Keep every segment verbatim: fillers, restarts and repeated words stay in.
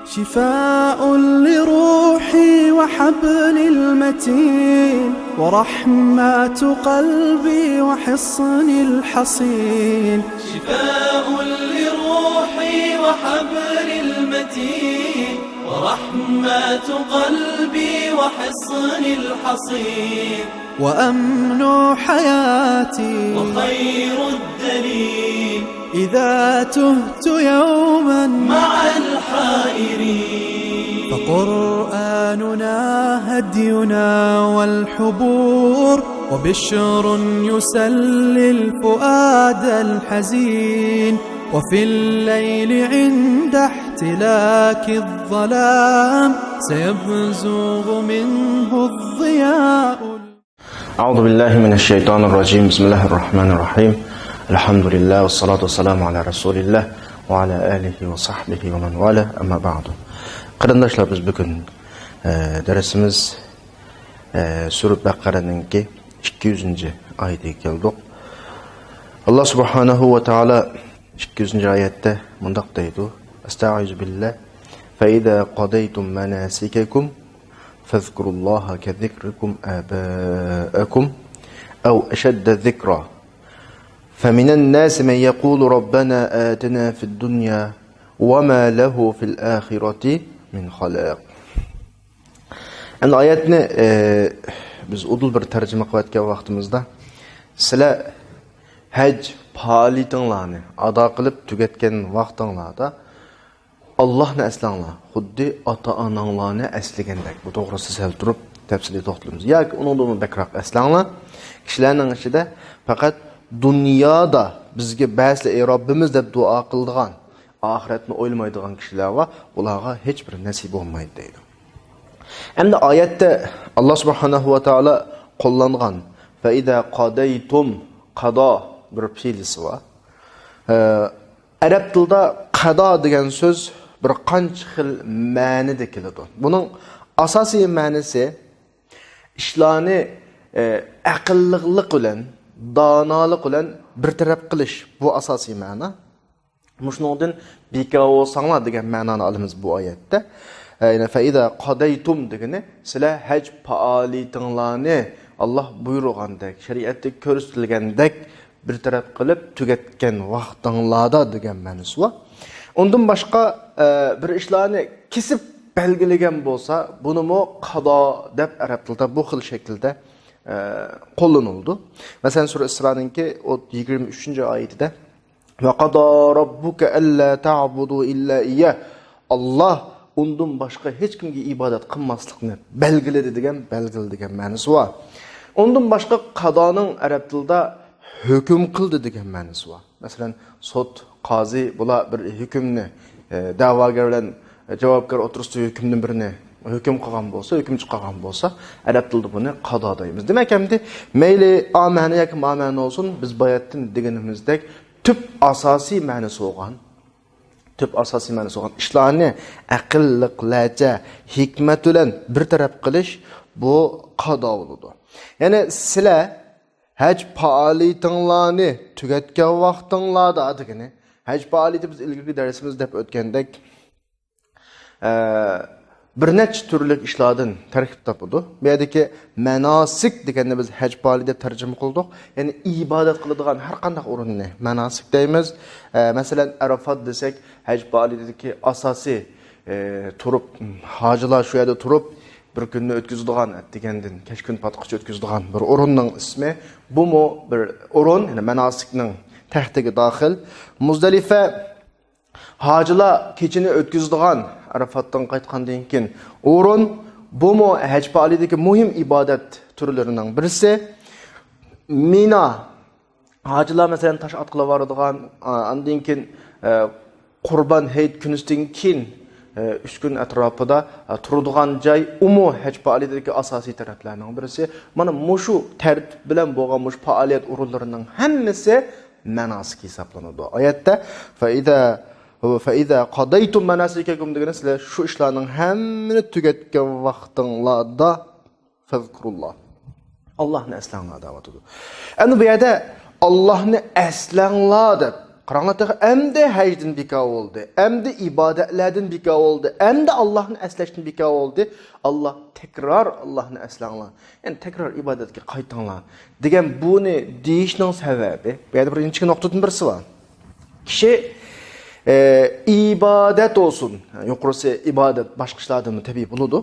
شفاء لروحي وحبل المتين، ورحمة قلبي وحصن الحصين. شفاء لروحي وحبل المتين، ورحمة قلبي وحصن الحصين. وأمن حياتي وخير الدليل، إذا تهت يوما مع الحائرين. فقرآننا هدينا والحبور، وبشر يسلي الفؤاد الحزين. وفي الليل عند احتلاك الظلام، سيبزغ منه الضياء. أعوذ بالله من الشيطان الرجيم. بسم الله الرحمن الرحيم. الحمد لله والصلاة والسلام على رسول الله وعلى آله وصحبه ومن والاه. أما بعد. قېرىنداشلار، بىز بۈگۈن، ئە، دەرسىمىز، ئە، سۈرە بەقەرەنىڭكى ئىككى يۈزىنچى ئايىتىگە كەلدۇق. ئاللا سۇبھانەھۇ ۋە تائالا ئىككى يۈزىنچى ئايەتتە مۇنداق دەيدۇ: أستعيذ بالله. فإذا قضيتم مناسككم فاذكروا الله كذكركم آباءكم أو أشد ذكرا فمن الناس من يقول ربنا آتنا في الدنيا وما له في الآخرة من خلاق. ئەمدى ئايەتنى، ئە، بىز ئۇدۇل بىر تەرجىمە قىلىۋەتكەن ۋاقتىمىزدا، سىلەر ھەج پائالىيىتىڭلارنى ئادا قىلىپ تۈگەتكەن ۋاقتىڭلاردا، ئاللاھنى ئەسلەڭلار، خۇددى ئاتا-ئاناڭلارنى ئەسلىگەندەك. بۇ توغرىسىدا سەل تۇرۇپ تەپسىلىي توختىلىمىز. ياكى ئۇنىڭدىنمۇ بەكرەك ئەسلەڭلار. كىشىلەرنىڭ ئىچىدە پەقەت دۇنيادا بىزگە بەرسىلە، ئەي رەببىمىز، دەپ دۇئا قىلىدىغان، ئاخىرەتنى ئويلىمايدىغان كىشىلەر بار. ئۇلارغا ھېچبىر نەسىب بولمايدۇ دەيدۇ. ئەمدى ئايەتتە ئاللا سۇبھانەھۇ ۋە تائالا قوللانغان فەئىزا قادەيتۇم، قادا بىر پېئىلىسى بار. ئە، ئەرەب تىلىدا قادا دېگەن سۆز بىر قانچە خىل مەنىدە كېلىدۇ. بۇنىڭ ئاساسىي مەنىسى ئىشلارنى، ئە، ئەقىللىقلىق بىلەن، دانالىق بىلەن بىر تەرەپ قىلىش، بۇ ئاساسىي مەنە. مۇشۇنىڭدىن بىكار بولساڭلار دېگەن مەنانى ئالىمىز بۇ ئايەتتە. ئە، يەنە فەئىزا قادەيتۇم دېگىنى، سىلەر ھەج پائالىيىتىڭلارنى ئاللا بۇيرۇغاندەك، شەرىئەتتە كۆرسىتىلگەندەك بىر تەرەپ قىلىپ تۈگەتكەن ۋاقتىڭلاردا دېگەن مەنىسى بار. ئۇندىن باشقا، ئە، بىر ئىشلارنى كېسىپ بەلگىلىگەن بولسا، بۇنىمۇ قادا دەپ ئەرەب تىلىدا بۇ خىل شەكىلدە، ئە، قوللىنىلىدۇ. مەسىلەن، سۈرە ئىسرانىڭكى ئوت-، يىگىرمە ئۈچىنچى ئايىتىدە، ۋە قادا رەببۇكە ئەللا تەئبۇدۇ ئىللا ئىيياھ. ئاللا ئۇندىن باشقا ھېچ كىمگە ئىبادەت قىلماسلىقنى بەلگىلىدى دېگەن، بەلگىلىدى دېگەن مەنىسى بار. ئۇندىن باشقا قادانىڭ ئەرەب تىلىدا ھۆكۈم قىلدى دېگەن مەنىسى بار. مەسىلەن، سوت، قازى، بۇلار بىر ھۆكۈمنى، ئە، دەۋاگەر بىلەن جاۋابكار ئوتتۇرىسىدا ھۆكۈمدىن بىرنى ھۆكۈم قىلغان بولسا، ھۆكۈم چىقارغان بولسا، ئەرەب تىلىدا بۇنى قادا دەيمىز. دېمەك، ئەمدى مەيلى ئا مەنە ياكى ما مەنە بولسۇن، بىز باياتتىن دېگىنىمىزدەك، تۈپ ئاساسىي مەنىسى بولغان، تۈپ ئاساسىي مەنىسى بولغان ئىشلارنى ئەقىللىقلارچە، ھېكمەت بىلەن بىر تەرەپ قىلىش، بۇ قادا بولىدۇ. يەنى سىلەر ھەج پائالىيىتىڭلارنى تۈگەتكەن ۋاقتىڭلاردا دېگىنى، ھەج پائالىيىتى بىز ئىلگىرىكى دەرسىمىزدە دەپ ئۆتكەندەك، ئە، بىر نەچچە تۈرلۈك ئىشلاردىن تەركىب تاپىدۇ. بۇ يەردىكى مەناسىك دېگەننى بىز ھەج پائالىيىتى دەپ تەرجىمە قىلدۇق. يەنى ئىبادەت قىلىدىغان ھەر قانداق ئورۇننى مەناسىك دەيمىز. ئە، مەسىلەن، ئەرەفات دېسەك، ھەج پائالىيىتىدىكى ئاساسىي، ئە، تۇرۇپ، ھاجىلار شۇ يەردە تۇرۇپ، بىر كۈننى ئۆتكۈزىدىغان، ئەتىگەندىن كەچ كۈن پاتقىچە ئۆتكۈزىدىغان بىر ئورۇننىڭ ئىسمى. بۇمۇ بىر ئورۇن، يەنى مەناسىكنىڭ تەھتىگە داخىل. مۇزدەلىفە، ھاجىلار كېچىنى ئۆتكۈزىدىغان، ئەرەفاتتىن قايتقاندىن كېيىن ئورۇن. بۇمۇ ھەج پائالىيىتىدىكى مۇھىم ئىبادەت تۈرلىرىنىڭ بىرسى. مىنا، ھاجىلار، مەسىلەن، تاش ئاتقىلى بارىدىغان، ئا، ئاندىن كېيىن، ئە، قۇربان ھېيت كۈنىسىدىن كېيىن، ئە، ئۈچ كۈن ئەتراپىدا، ئە، تۇرىدىغان جاي، ئۇمۇ ھەج پائالىيىتىدىكى ئاساسىي تەرەپلەرنىڭ بىرسى. مانا مۇشۇ تەرتىپ بىلەن بولغان مۇشۇ پائالىيەت ئورۇنلىرىنىڭ ھەممىسى مەناسىك ھېسابلىنىدۇ. ئايەتتە، فەئىزا، فەئىزا قادەيتۇم مەناسىكەكۇم دېگىنى، سىلەر شۇ ئىشلارنىڭ ھەممىنى تۈگەتكەن ۋاقتىڭلاردا، فەزكۇرۇللا، ئاللاھنى ئەسلەڭلار دەۋاتىدۇ. ئەمدى بۇ يەردە ئاللاھنى ئەسلەڭلار دەپ قاراڭلار، تېخى ئەمدى ھەجدىن بىكار بولدى، ئەمدى ئىبادەتلەردىن بىكار بولدى، ئەمدى ئاللاھنى ئەسلەشتىن بىكار بولدى. ئاللاھ تەكرار، ئاللاھنى ئەسلەڭلار. يەنى تەكرار ئىبادەتكە قايتىڭلار دېگەن بۇنى دېيىشنىڭ سەۋەبى، بۇ يەردە بىر ئىنچىكە نۇقتىدىن بىرسى بار. كىشى، ئە، ئىبادەت بولسۇن، يۇقىرىسى ئىبادەت، باشقا ئىشلاردىنمۇ تەبىئىي بولىدۇ.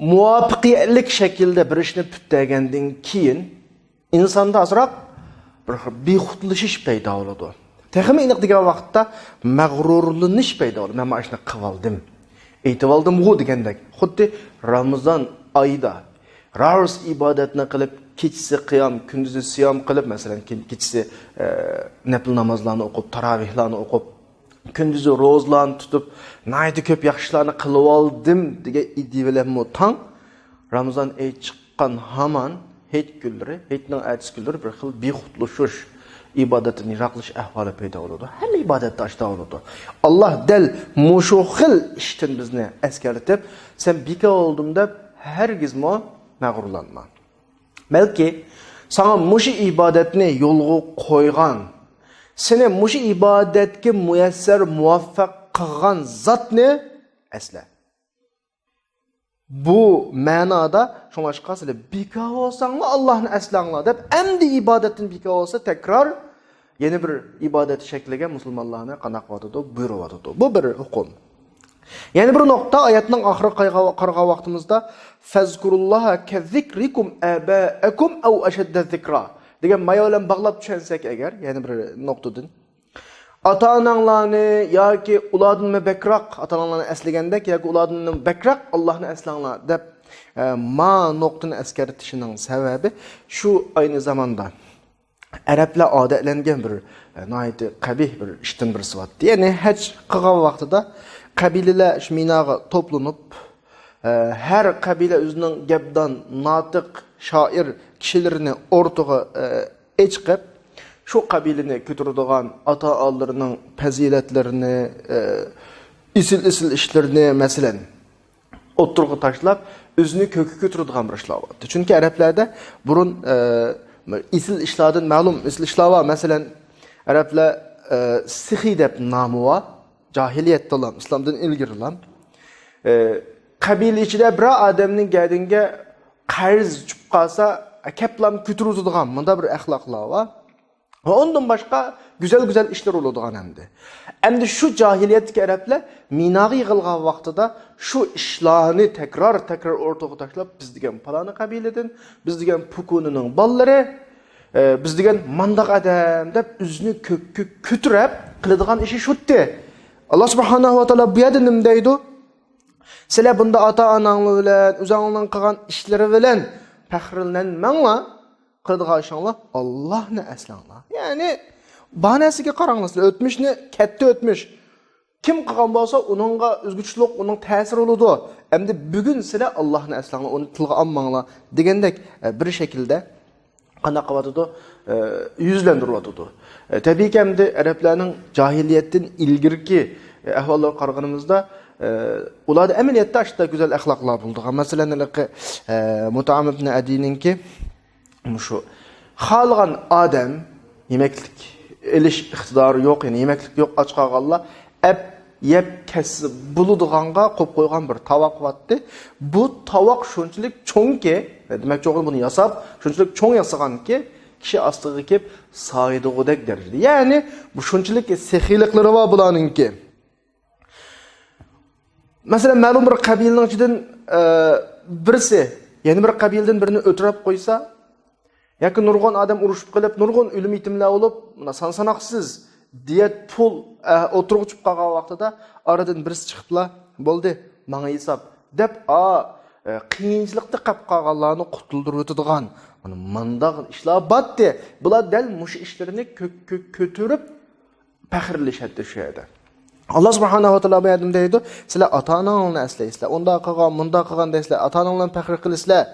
مۇۋەپپەقىيەتلىك شەكىلدە بىر ئىشنى پۈتتۈرگەندىن كېيىن، ئىنساندا ئازراق بىر خىل بىخۇدلىشىش پەيدا بولىدۇ. تېخىمۇ ئېنىق دېگەن ۋاقىتتا مەغرۇرلىنىش پەيدا بولىدۇ. مەن مانا شۇنى قىلىۋالدىم، ئېيتىۋالدىمغۇ دېگەندەك. خۇددى رامىزان ئايىدا رارس ئىبادەتنى قىلىپ، كېچىسى قىيام، كۈندۈزى سىيام قىلىپ، مەسىلەن، كېچىسى، ئە، نەپىل نامازلارنى ئوقۇپ، تاراۋىھلارنى ئوقۇپ، كۈندۈزى روزىلارنى تۇتۇپ، ناھايىتى كۆپ ياخشى ئىشلارنى قىلىۋالدىم دېگەن ئىدىيە بىلەنمۇ تاڭ، رامىزان ئېيى چىققان ھامان ھېيت كۈنلىرى، ھېيتنىڭ ئەتىسى كۈنلىرى بىر خىل بىخۇدلىشىش، ئىبادەتتىن يىراقلىشىش ئەھۋالى پەيدا بولىدۇ. ھەممە ئىبادەتتە ئاشۇنداق بولىدۇ. ئاللاھ دەل مۇشۇ خىل ئىشتىن بىزنى ئەسكەرتىپ، سەن بىكار بولدۇم دەپ ھەرگىزمۇ مەغرۇرلانما. بەلكى ساڭا مۇشۇ ئىبادەتنى يولغا قويغان، سېنى مۇشۇ ئىبادەتكە مۇيەسسەر، مۇۋەپپەق قىلغان زاتنى ئەسلە. بۇ مەنادا، شۇڭلاشقا سىلەر بىكار بولساڭلار، ئاللاھنى ئەسلەڭلار دەپ، ئەمدى ئىبادەتتىن بىكار بولسا، تەكرار يەنە بىر ئىبادەت شەكلىگە مۇسۇلمانلارنى قانداق قىلىۋاتىدۇ؟ بۇيرۇۋاتىدۇ. بۇ بىر ھۆكۈم. يەنە بىر نۇقتا، ئايەتنىڭ ئاخىرىغا قارىغا-، قارىغان ۋاقتىمىزدا، فەزكۇرۇللاھە كەززىكرىكۇم ئابائەكۇم ئەۋ ئەشەددە زىكرا دېگەن مايا بىلەن باغلاپ چۈشەنسەك ئەگەر، يەنە بىر نۇقتىدىن، ئاتا-ئاناڭلارنى ياكى ئۇلاردىنمۇ بەكرەك، ئاتا-ئاناڭلارنى ئەسلىگەندەك ياكى ئۇلاردىنمۇ بەكرەك ئاللاھنى ئەسلەڭلار دەپ، ئە، ما نۇقتىنى ئەسكەرتىشىنىڭ سەۋەبى شۇ، ئەينى زاماندا ئەرەبلەر ئادەتلەنگەن بىر، ئە، ناھايىتى قەبىھ بىر ئىشتىن بىرسى بار. يەنى ھەج قىلغان ۋاقتىدا قەبىلىلەر شۇ مىناغا توپلىنىپ، ئە، ھەر قەبىلە ئۆزىنىڭ گەپدان، ناتىق، شائىر كىشىلىرىنى ئوتتۇرىغا، ئە، ئەچىقىپ، شۇ قەبىلىنى كۆتۈرىدىغان ئاتا-ئانىلىرىنىڭ پەزىلەتلىرىنى، ئە، ئېسىل-ئېسىل ئىشلىرىنى، مەسىلەن، ئوتتۇرىغا تاشلاپ، ئۆزىنى كۆككە كۆتۈرىدىغان بىر ئىشلار بار. چۈنكى ئەرەبلەردە بۇرۇن، ئە، ئېسىل ئىشلاردىن مەلۇم ئېسىل ئىشلار بار. مەسىلەن، ئەرەبلەر، ئە، سېخىي دەپ نامى بار. جاھىلىيەتتىلا، ئىسلامدىن ئىلگىرىلا. ئە، قەبىلە ئىچىدە بىرەر ئادەمنىڭ گەدىنىگە قەرز چۈشۈپ قالسا، ئەكەپلام كۆتۈرۈۋېتىدىغان مۇنداق بىر ئەخلاقلار بار. ۋە ئۇندىن باشقا گۈزەل-گۈزەل ئىشلار بولىدىغان ئەمدى. ئەمدى شۇ جاھىلىيەتتىكى ئەرەبلەر مىناغا يىغىلغان ۋاقتىدا شۇ ئىشلارنى تەكرار-تەكرار ئوتتۇرىغا تاشلاپ، بىز دېگەن پالانى قەبىلىدىن، بىز دېگەن پۇكۇنىنىڭ بالىلىرى، ئە، بىز دېگەن مانداق ئادەم دەپ ئۆزىنى كۆككە كۆتۈرۈپ قىلىدىغان ئىشى شۇتتى. ئاللا سۇبھانەھۇ ۋە تائالا بۇ يەردە نېمە دەيدۇ؟ سىلەر بۇنداق ئاتا-ئاناڭلار بىلەن، ئۆزۈڭلارنىڭ قىلغان ئىشلىرى بىلەن پەخىرلەنمەڭلار. قىلىدىغان ئىشىڭلار، ئاللاھنى ئەسلەڭلار. يەنى، بار نەرسىگە قاراڭلار، سىلەر ئۆتمۈشنى، كەتتى ئۆتمۈش. كىم قىلغان بولسا، ئۇنىڭغا ئۆزگىچىلىك، ئۇنىڭ تەسىرى بولىدۇ. ئەمدى بۈگۈن سىلەر ئاللاھنى ئەسلەڭلار، ئۇنى تىلغا ئالماڭلار دېگەندەك، ئە، بىر شەكىلدە قانداق قىلىۋاتىدۇ؟ ئە، يۈزلەندۈرۈۋاتىدۇ. ئە، تەبىئىيكى، ئەمدى ئەرەبلەرنىڭ جاھىلىيەتتىن ئىلگىرىكى، ئە، ئەھۋاللارغا قارىغىنىمىزدا، ئە، ئۇلاردا ئەمەلىيەتتە ئاشۇنداق گۈزەل ئەخلاقلار بولىدىغان. مەسىلەن، ھېلىقى، ئە، مۇتئەم ئىبنى ئەدىينىڭكى، مۇشۇ خالىغان ئادەم يېمەكلىك ئېلىش ئىقتىدارى يوق، يەنى يېمەكلىك يوق، ئاچ قالغانلار ئەپ يەپ كەتسە بولىدىغانغا قويۇپ قويغان بىر تاۋاق بارتتى. بۇ تاۋاق شۇنچىلىك چوڭكى، دېمەكچى بولغىنىم بۇنى ياساپ، شۇنچىلىك چوڭ ياسىغانكى، كىشى ئاستىغا كېلىپ سايىدىغۇدەك دەرىجىدە. يەنى بۇ شۇنچىلىك سېخىيلىقلىرى بار بۇلارنىڭكى. مەسىلەن، مەلۇم بىر قەبىلىنىڭ ئىچىدىن، ئە، بىرسى يەنە بىر قەبىلىدىن بىرىنى ئۆلتۈرۈپ قويسا، ياكى نۇرغۇن ئادەم ئۇرۇشۇپ قېلىپ، نۇرغۇن ئۆلۈم يېتىملەر بولۇپ، مانا سان ساناقسىز دىيەت پۇل، ئە، ئوتتۇرىغا چۈشۈپ قالغان ۋاقتىدا ئارىدىن بىرسى چىقىپلا، بولدى، ماڭا ھېساب، دەپ، ئا، ئە، قىيىنچىلىقتا قېلىپ قالغانلارنى قۇتۇلدۇرۇۋېتىدىغان، مانا مانداق ئىشلار بارتتى. بۇلار دەل مۇشۇ ئىشلىرىنى كۆ-، كۆ-، كۆتۈرۈپ پەخىرلىشەتتى شۇ يەردە. ئاللا سۇبھانەھۇ ۋە تائالا بۇ يەردە دەيدۇ، سىلەر ئاتا-ئاناڭلارنى ئەسلەيسىلەر، ئۇنداق قىلغان، مۇنداق قىلغان دەيسىلەر، ئاتا-ئاناڭلارنى پەخىر قىلىسىلەر.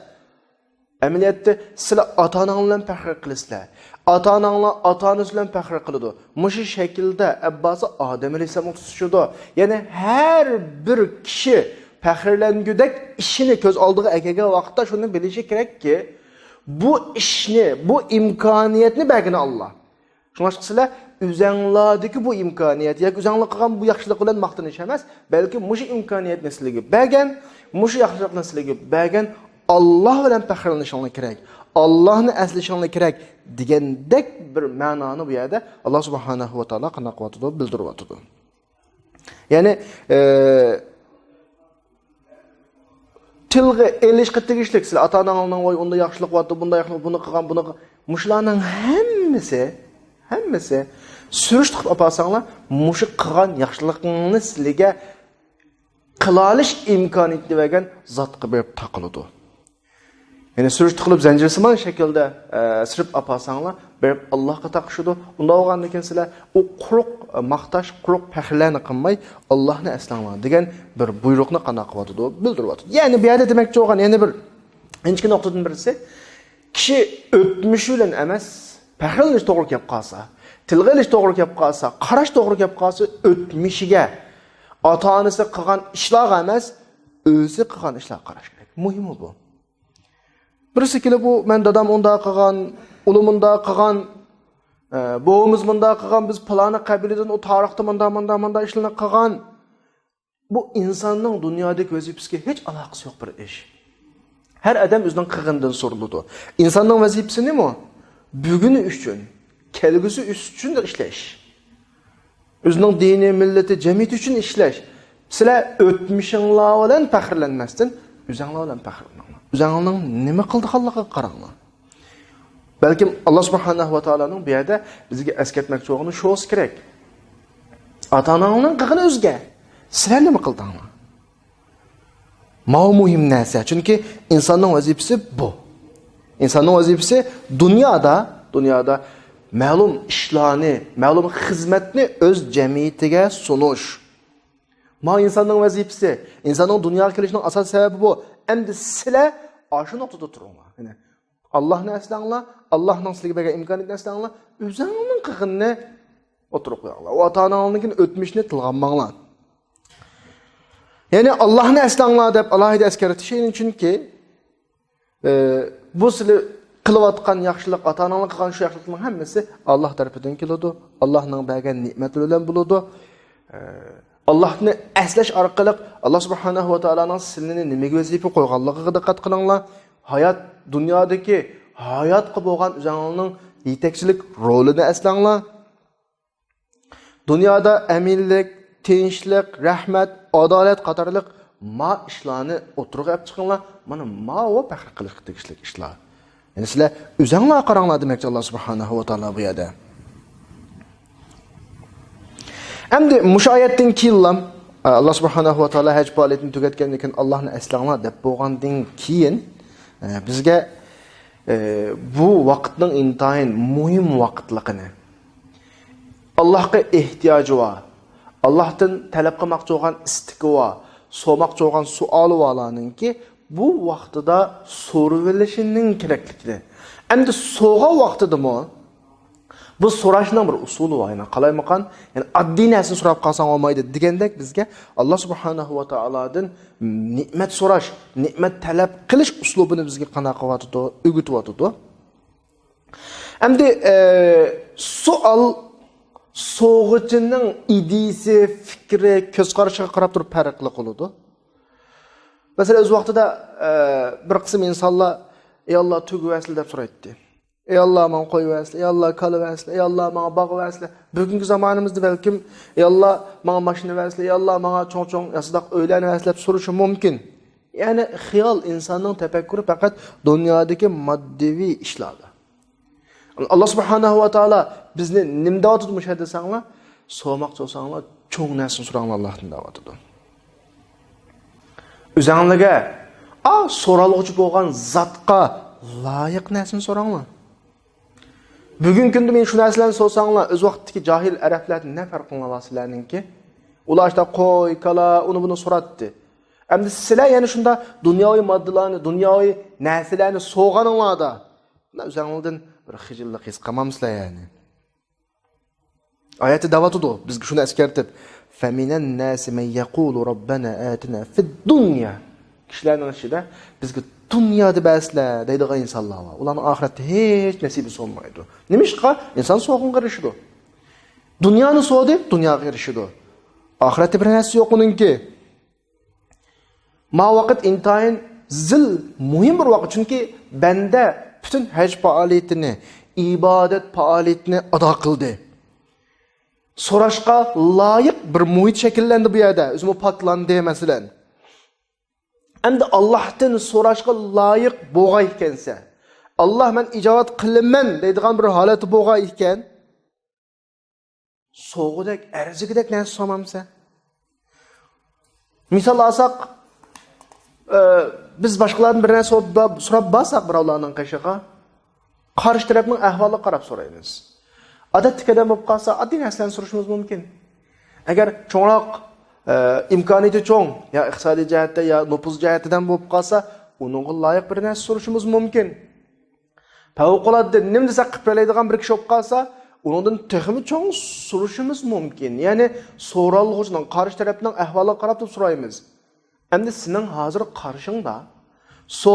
ئەمەلىيەتتە سىلەر ئاتا-ئاناڭلار بىلەن پەخىر قىلىسىلەر. ئاتا-ئاناڭلار ئاتا-ئانىسى بىلەن پەخىر قىلىدۇ. مۇشۇ شەكىلدە ئەبباسى ئادەم ئەلەيھىسسالامغا تۇتىشىدۇ. يەنى ھەر بىر كىشى پەخىرلەنگۈدەك ئىشىنى كۆز ئالدىغا ئەكەلگەن ۋاقىتتا شۇنى بىلىشى كېرەككى، بۇ ئىشنى، بۇ ئىمكانىيەتنى بەرگىنى ئاللا. شۇڭلاشقا سىلەر ئۆزەڭلاردىكى بۇ ئىمكانىيەت ياكى ئۆزەڭلار قىلغان بۇ ياخشىلىق بىلەن ماختىنىش ئەمەس، بەلكى مۇشۇ ئىمكانىيەتنى سىلەرگە بەرگەن، مۇشۇ ياخشىلىقنى سىلەرگە بەرگەن ئاللاھ بىلەن پەخىرلىنىشىڭلار كېرەك، ئاللاھنى ئەسلىشىڭلار كېرەك دېگەندەك بىر مەنانى بۇ يەردە ئاللاھ سۇبھانەھۇ ۋە تائالا قانداق قىلىۋاتىدۇ، بىلدۈرۈۋاتىدۇ. يەنى، ئە، تىلغا ئېلىشقا تېگىشلىك، سىلەر ئاتا-ئاناڭلارنىڭ، ۋاي، ئۇنداق ياخشىلىق بارتى، بۇنداق ياخشىلىق، بۇنى قىلغان، بۇنى قىل-، مۇشۇلارنىڭ ھەممىسى، ھەممىسى سۈرۈشتە قىلىپ ئاپارساڭلار، مۇشۇ قىلغان ياخشىلىقىڭنى سىلىگە قىلالىش ئىمكانىيىتىنى بەرگەن زاتقا بېرىپ تاقىلىدۇ. يەنى سۈرۈشتە قىلىپ زەنجىرسىمان شەكىلدە، ئە، سىرىپ ئاپارساڭلار، بېرىپ ئاللاھقا تاقىشىدۇ. ئۇنداق بولغاندىن كېيىن سىلەر ئۇ قۇرۇق، ئە، ماختاش، قۇرۇق پەخىرلەرنى قىلماي، ئاللاھنى ئەسلەڭلار دېگەن بىر بۇيرۇقنى قانداق قىلىۋاتىدۇ، بىلدۈرۈۋاتىدۇ. يەنى بۇ يەردە دېمەكچى بولغان يەنە بىر ئىنچىكە نۇقتىدىن بىرسى، كىشى ئۆتمۈشى بىلەن ئەمەس، پەخىرلىنىش توغرا كەپ قالسا، تىلغا ئېلىش توغرا كەپ قالسا، قاراش توغرا كەپ قالسا، ئۆتمۈشىگە، ئاتا-ئانىسى قىلغان ئىشلارغا ئەمەس، ئۆزى قىلغان ئىشلارغا قاراش كېرەك. مۇھىمى بۇ. بىرسى كېلىپ، ئۇ، مەن دادام ئۇنداق قىلغان، ئۇلۇم ئۇنداق قىلغان، ئە، بوۋىمىز مۇنداق قىلغان، بىز پالانى قەبىلىدىن، ئۇ تارىختا مۇنداق، مۇنداق، مۇنداق ئىشلارنى قىلغان. بۇ ئىنساننىڭ دۇنيادىكى ۋەزىپىسىگە ھېچ ئالاقىسى يوق بىر ئىش. ھەر ئادەم ئۆزىنىڭ قىلغىنىدىن سورىلىدۇ. ئىنساننىڭ ۋەزىپىسى نېمە؟ بۈگۈنى ئۈچۈن، كەلگۈسى ئۈچۈن ئىشلەش. ئۆزىنىڭ دىنى، مىللىتى، جەمئىيىتى ئۈچۈن ئىشلەش. سىلەر ئۆتمۈشۈڭلار بىلەن پەخىرلەنمەستىن، ئۆزەڭلار بىلەن پەخىرلىنىڭلار. ئۆزەڭلارنىڭ نېمە قىلىدىغانلىقىغا قاراڭلار. بەلكىم ئاللا سۇبھانەھۇ ۋە تائالانىڭ بۇ يەردە بىزگە ئەسكەرتمەكچى بولغىنى شۇ بولسا كېرەك. ئاتا-ئاناڭنىڭ قىلغىنى ئۆزگە. سىلەر نېمە قىلدىڭلار؟ ماۋۇ مۇھىم نەرسە. چۈنكى ئىنساننىڭ ۋەزىپىسى بۇ. ئىنساننىڭ ۋەزىپىسى دۇنيادا، دۇنيادا مەلۇم ئىشلارنى، مەلۇم خىزمەتنى ئۆز جەمئىيىتىگە سۇنۇش. ماۋۇ ئىنساننىڭ ۋەزىپىسى. ئىنساننىڭ دۇنياغا كېلىشىنىڭ ئاساسىي سەۋەبى بۇ. ئەمدى سىلەر ئاشۇ نۇقتىدا تۇرۇڭلار. يەنى ئاللاھنى ئەسلەڭلار، ئاللاھنىڭ سىلەرگە بەرگەن ئىمكانىيەتنى ئەسلەڭلار، ئۆزۈڭنىڭ قىلغىنىنى ئوتتۇرىغا قويۇڭلار. ئۇ ئاتا-ئاناڭنىڭكىنى، ئۆتمۈشنى تىلغا ئالماڭلار. يەنى ئاللاھنى ئەسلەڭلار دەپ ئالاھىدە ئەسكەرتىش، چۈنكى، ئە، بۇ سىلەر قىلىۋاتقان ياخشىلىق، ئاتا-ئاناڭلار قىلغان شۇ ياخشىلىقنىڭ ھەممىسى ئاللاھ تەرىپىدىن كېلىدۇ، ئاللاھنىڭ بەرگەن نېمەتلىرى بىلەن بولىدۇ. ئە، ئاللاھنى ئەسلەش ئارقىلىق ئاللاھ سۇبھانەھۇ ۋە تائالانىڭ سىلىنى نېمىگە ۋەزىپە قويغانلىقىغا دىققەت قىلىڭلار. ھايات، دۇنيادىكى ھاياتقا بولغان ئۆزەڭلارنىڭ يېتەكچىلىك رولىنى ئەسلەڭلار. دۇنيادا ئەمىنلىك، تىنچلىق، رەھمەت، ئادالەت قاتارلىق ما ئىشلارنى ئوتتۇرىغا ئېلىپ چىقىڭلار. مانا ماۋۇ پەخىر قىلىشقا تېگىشلىك ئىشلار. يەنى سىلەر ئۆزەڭلارغا قاراڭلار دېمەكچى ئاللاھ سۇبھانەھۇ ۋە تائالا بۇ يەردە. ئەمدى مۇشۇ ئايەتتىن كېيىنلا، ئاللاھ سۇبھانەھۇ ۋە تائالا ھەج پائالىيىتىنى تۈگەتكەندىن كېيىن، ئاللاھنى ئەسلەڭلار دەپ بولغاندىن كېيىن، بىزگە، بۇ ۋاقىتنىڭ ئىنتايىن مۇھىم ۋاقىتلىقىنى، ئاللاھقا ئېھتىياجى بار، ئاللاھتىن تەلەپ قىلماقچى بولغان ئىستىكى بار، سورىماقچى بولغان سوئالى بارلارنىڭكى بۇ ۋاقتىدا سورىۋېلىشىنىڭ كېرەكلىكىنى. ئەمدى سورىغان ۋاقتىدىمۇ بۇ سوراشنىڭ بىر ئۇسۇلى بار، يەنى قالايمىقان، يەنى ئاددىي نەرسىنى سوراپ قالساڭ بولمايدۇ دېگەندەك بىزگە ئاللاھ سۇبھانەھۇ ۋە تائالادىن نېمەت سوراش، نېمەت تەلەپ قىلىش ئۇسلۇبىنى بىزگە قانداق قىلىۋاتىدۇ، ئۆگىتىۋاتىدۇ. ئەمدى، ئە، سوئال سورىغۇچىنىڭ ئىدىيىسى، پىكرى، كۆز قارىشىغا قاراپ تۇرۇپ پەرقلىق بولىدۇ. مەسىلەن، ئۆز ۋاقتىدا، ئە، بىر قىسىم ئىنسانلار، ئەي ئاللا، تۆگە بەرسىلە دەپ سورايتتى. ئەي ئاللا، ماڭا قوي بەرسىلە، ئەي ئاللا، كالا بەرسىلە، ئەي ئاللا، ماڭا باغ بەرسىلە. بۈگۈنكى زامانىمىزدا بەلكىم، ئەي ئاللا، ماڭا ماشىنا بەرسىلە، ئەي ئاللا، ماڭا چوڭ-چوڭ ياسىداق ئۆيلەرنى بەرسىلە دەپ سورىشى مۇمكىن. يەنى خىيال، ئىنساننىڭ تەپەككۇرى پەقەت دۇنيادىكى ماددىۋى ئىشلاردا. ئاللا سۇبھانەھۇ ۋە تائالا بىزنى نېمە دەۋاتىدۇ مۇشۇ يەردە دېسەڭلار، سورىماقچى بولساڭلار، چوڭ نەرسىنى سوراڭلار ئاللاھتىن دەۋاتىدۇ. ئۆزەڭلىگە، ئا، سورالغۇچى بولغان زاتقا لايىق نەرسىنى سوراڭلار. بۈگۈنكى كۈندە مېنى شۇ نەرسىلەرنى سورىساڭلار، ئۆز ۋاقتىدىكى جاھىل ئەرەبلەردىن نە پەرقىڭلار بار سىلەرنىڭكى؟ ئۇلار ئاشتا قوي، كالا، ئۇنى بۇنى سوراتتى. ئەمدى سىلەر يەنە شۇنداق دۇنياۋى ماددىلارنى، دۇنياۋى نەرسىلەرنى سورىغىنىڭلاردا، مانا ئۆزەڭلىدىن بىر خىجىللىق ھېس قىلمامسىلەر يەنى؟ ئايەتتە دەۋاتىدۇ، بىزگە شۇنى ئەسكەرتىپ، فَمِنَ النَّاسِ مَن يَقُولُ رَبَّنَا آتِنَا فِي الدُّنْيَا. كىشىلەرنىڭ ئىچىدە بىزگە دۇنيادا بەرسىلە دەيدىغان ئىنسانلار بار. ئۇلارنىڭ ئاخىرەتتە ھېچ نېسىبى سۇنمايدۇ. نېمىشقا؟ ئىنسان سوغۇنغا ئېرىشىدۇ. دۇنيانى سوغدى، دۇنياغا ئېرىشىدۇ. ئاخىرەتتە بىر نەرسە يوق ئۇنىڭكى. ما ۋاقىت ئىنتايىن زىل مۇھىم بىر ۋاقىت، چۈنكى بەندە پۈتۈن ھەج پائالىيىتىنى، ئىبادەت پائالىيىتىنى ئادا قىلدى. سوراشقا لايىق بىر مۇھىت شەكىللەندى بۇ يەردە، ئۆزىمۇ پاكلاندى، مەسىلەن. ئەمدى ئاللاھتىن سوراشقا لايىق بولغاي ئىكەنسە، ئاللاھ مەن ئىجابەت قىلىمەن دەيدىغان بىر ھالەتتە بولغاي ئىكەن، سوغۇدەك، ئەرزىگۈدەك نەرسە سورىمامسەن؟ مىسال ئالساق، ئە، بىز باشقىلاردىن بىر نەرسە سوراپ، سوراپ بارساق بىراۋلارنىڭ قېشىغا، قارشى تەرەپنىڭ ئەھۋالىغا قاراپ سورايمىز. ئادەتتىكى ئادەم بولۇپ قالسا، ئاددىي نەرسىلەرنى سورىشىمىز مۇمكىن. ئەگەر چوڭراق، ئە، ئىمكانىيىتى چوڭ، يا ئىقتىسادىي جەھەتتە، يا نوپۇز جەھەتتىن بولۇپ قالسا، ئۇنىڭغا لايىق بىر نەرسە سورىشىمىز مۇمكىن. پەۋقۇلئاددە نېمە دېسەك قىلىپ بېرەلەيدىغان بىر كىشى بولۇپ قالسا، ئۇنىڭدىن تېخىمۇ چوڭ سورىشىمىز مۇمكىن. يەنى سورالغۇچىنىڭ، قارشى تەرەپنىڭ ئەھۋالىغا قاراپ تۇرۇپ سورايمىز. ئەمدى سېنىڭ ھازىر قارشىڭدا سو